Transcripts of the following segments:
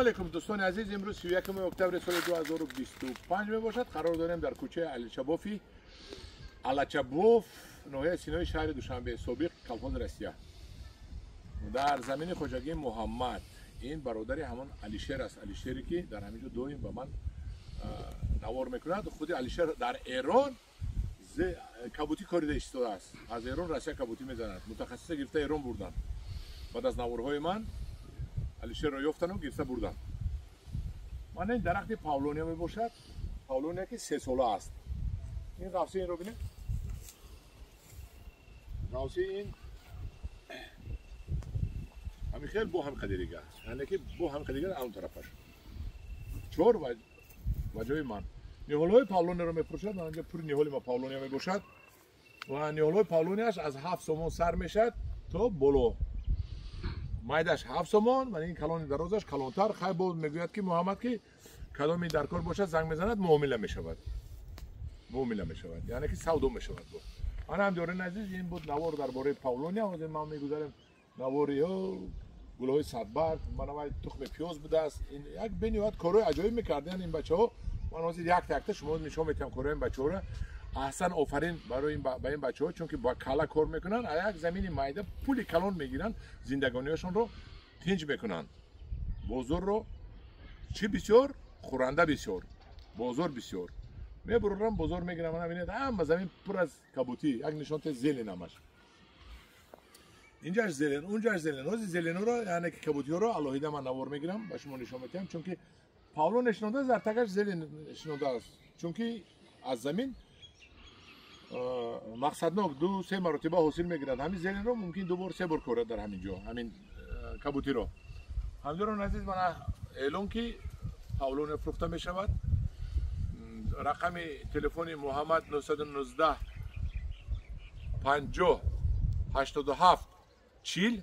Алейкум, дӯстони азиз. Имрӯз 31 октябри соли 2025 мебошад. Қарор дорем дар кӯчаи Аличабофи Алачабоф, ноҳияи Синои шаҳри Душанбе, собиқ колхози Россия, дар замини хоҷагии Муҳаммад. Ин бародари ҳамон Алишер аст, Алишере ки дар ҳамин ҷо доим ба ман навор мекунад. Худи Алишер дар Эрон кабутӣ корида истодааст. Аз Эрон Россия кабутӣ мезанад. Мутахассиса гирифта Эрон бурданд. Баъд аз наворҳои ман Алишерро ёфтану гирифта бурданд. Мана ин дарахти павлония мебошад, павлония ки сесола аст. Ин ғафси инро бинед, ғафси ин ҳамин хел бо ҳам қадирига, яъне ки бо ҳам қадирига он тарафаш чор ва ҷои ман ниҳолҳои павлонияро мефурӯшад. Ман инҷа пури ниҳоли ма павлония мебошад ва ниҳолҳои павлонияш аз 7 сомон сар мешавад то боло. Майдаш 7 сомон ва ин калони дарозаш калонтар. Хай, боз мегӯяд ки Муҳаммад, ки кадоми дар кор бошад, занг мезанад, муомила мешавад, муомила мешавад, яъне ки савдо мешавад. Ана, ҳамдиёрони азиз, ин буд навор дар бораи павлония. Ҳозир ман мегузарем навори гулҳои садбарг. Манавай тухми пиёз будааст. Ин як бениҳоят корҳои аҷоиб мекарданд ин бачаҳо. Ман ҳозир якта якта шумо нишон метиҳам корҳои ин бачаҳоро. Аҳсан, офарин барои ба ин бачаҳо, чунки ба кала кор мекунанд, як замини майда пули калон мегиранд, зиндагониҳошонро тинҷ мекунанд. Бозорро чӣ бисёр, хӯранда бисёр, бозор бисёр. Мебурорам, бозор мегирам. Мана бинед, ҳама замин пур аз кабутӣ. Як нишонте зелень ҳамаш. Инҷаш зелень, унҷаш зелень. Ҳозир зелень оро, яъне ки кабутиҳоро алоҳида ман навор мегирам, ба шумо нишон метиҳам, чунки павлония шинондааст, дар тагаш зелень шинондааст, чунки аз замин мақсаднок ду се маротиба ҳосил мегирад. Ҳамин зелень ро мумкин ду бор, се бор корад дар ҳамин ҷо, ҳамин кабутиро. Ҳамдиёрони азиз, мана эълон ки павлония фурӯхта мешавад. Рақами телефони Муҳаммад 919 50 87 40,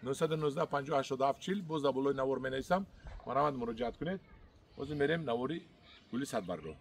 919 50 87 40. Боз дар болои навор менависам, марҳамат, муроҷиат кунед. Ҳозир мерем навори гули садбаргро.